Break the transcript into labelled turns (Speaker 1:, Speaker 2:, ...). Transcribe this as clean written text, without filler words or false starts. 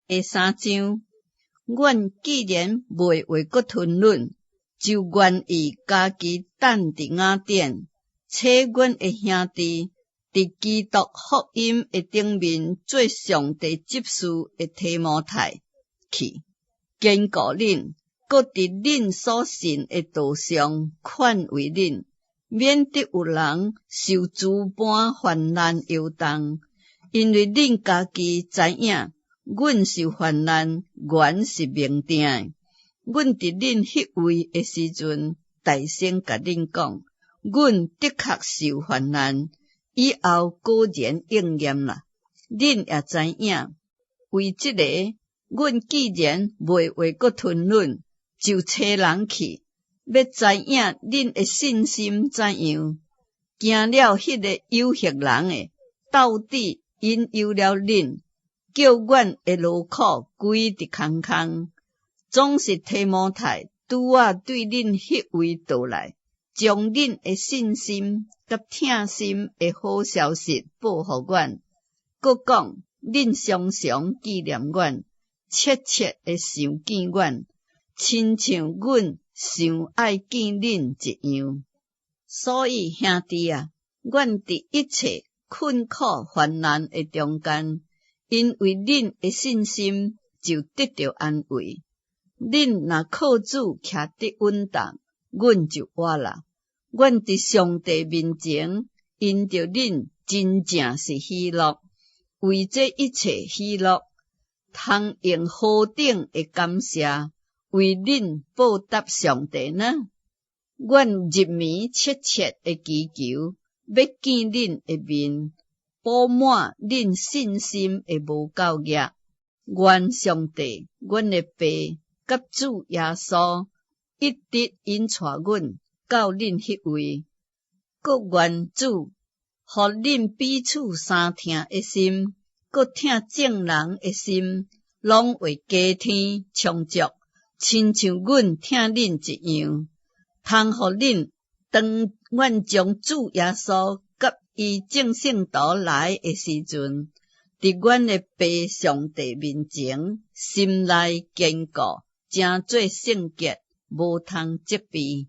Speaker 1: 第三章，阮既然袂話閣吞忍，就願意家己等佇雅典，差阮的兄弟佇基督福音的頂面做上帝執事的提摩太去，堅固恁，閣佇恁所信的道上勸慰恁，免得有人受諸般患難搖動。因為恁家己知影，阮受患難原是命定的。阮佇恁彼位的時陣，大聲共恁講，阮的確受患難，以後果然應驗啦。恁也知影，為這个，阮既然袂話閣吞忍，就差人去，欲知影恁的信心怎樣。驚了彼个誘惑人的，到底引誘了恁，叫阮的勞苦歸佇空空。總是提摩太拄仔對恁彼位倒來，將恁的信心佮疼心的好消息報予阮，閣講恁常常紀念阮，切切的想見阮，親像阮想愛見恁一樣。所以兄弟啊，阮佇一切困苦患難的中間，因為恁的信心就得著安慰。恁若靠主徛得穩當，阮就活啦。阮佇上帝面前，因著恁真正是喜樂，為這一切喜樂，通用何等的感謝，為恁報答上帝呢？阮日暝切切的祈求，欲見恁的面，補滿恁信心的無夠額。願上帝，阮的爸，佮主耶穌一直引帶阮到恁彼位，閣願主，予恁彼此相疼的心，閣疼眾人的心，攏會加添充足，親像阮疼恁一樣。通予恁當阮將主耶穌佮伊眾聖徒來的時陣，佇阮的爸上帝面前，心內堅固，成做聖潔，無通責備。